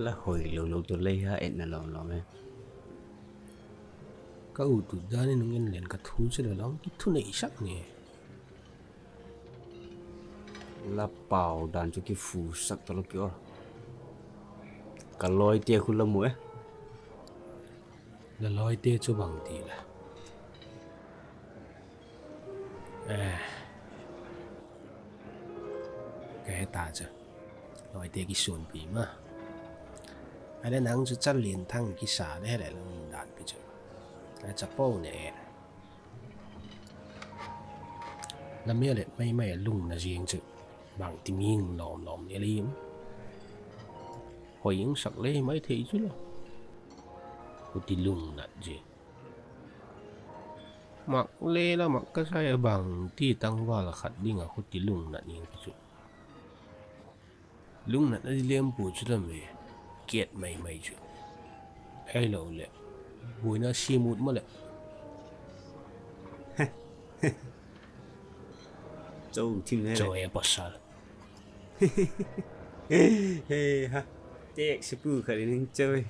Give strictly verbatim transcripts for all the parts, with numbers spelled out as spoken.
La hoi lo lo tawh lei ha etna lawm lawm e. Ka ut ut dan in hung en leng ka thu chu la la hung kithuneisak ni. La pau dan chu kifusak talo ki aw. Ka lawite khu la mu e. La lawite chu bang ti la. Ka he ta chu. Lawite kisuanpi ma. Ahileh nang chu Chalianthang kisa le he le lungdan pi chu. A chapo ne. La mêl et mai mai a lungna ziang chu. Bangti mi lawm lawm le le im. Hoi ing sak le mai thei chu la. Khuti lungnat zi. Mak le la mak ka sai a bangti tangval khat ding a khuti lungnat ing pi chu. Lungnatna di lem pu chu la me. Kiat mai mai chu. Hei lo leh. Buaina sim ut ma leh. Chou thim he. Chou e pasal. He ha. Tek sipu khat in hing chou e.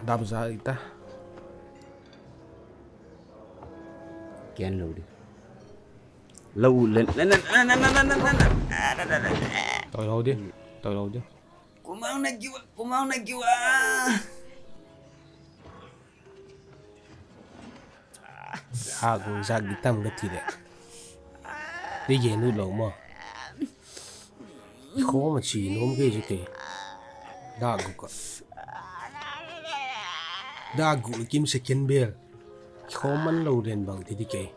Dap za i ta. Ken lo di. Lo u len. Toi lo di. Toi lo di. Kumang na kiu a, kumang na kiu a. A gu zak di tam ka ti leh. Di gen ut lo maw. Khawm a chi nuam kei chu kei. Dak guk a. Dak guk a kim second bell. Khawm man lo den bang ti di kei.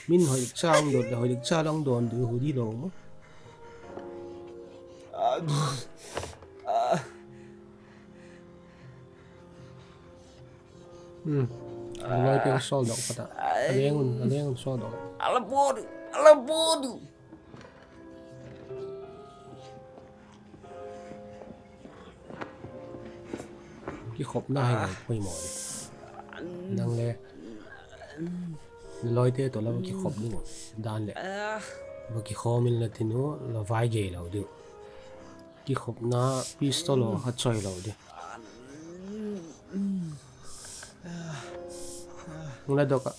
Min hoi dik cha hung dot leh hoi dik cha la hung dawn di hu di lo maw. A lawite ka sawldok phat a. A leng un, a leng un sawldok. Ala bodu, ala bodu. Kikhopna hi ngai poimaw di. Nang le. Na lawite tawh la va kikhop ding uh. Dan leh. Va kikhawm in la tin uh, la vai gei lo diu. Kikhopna pistol a choi lo di. Hung la dok ah.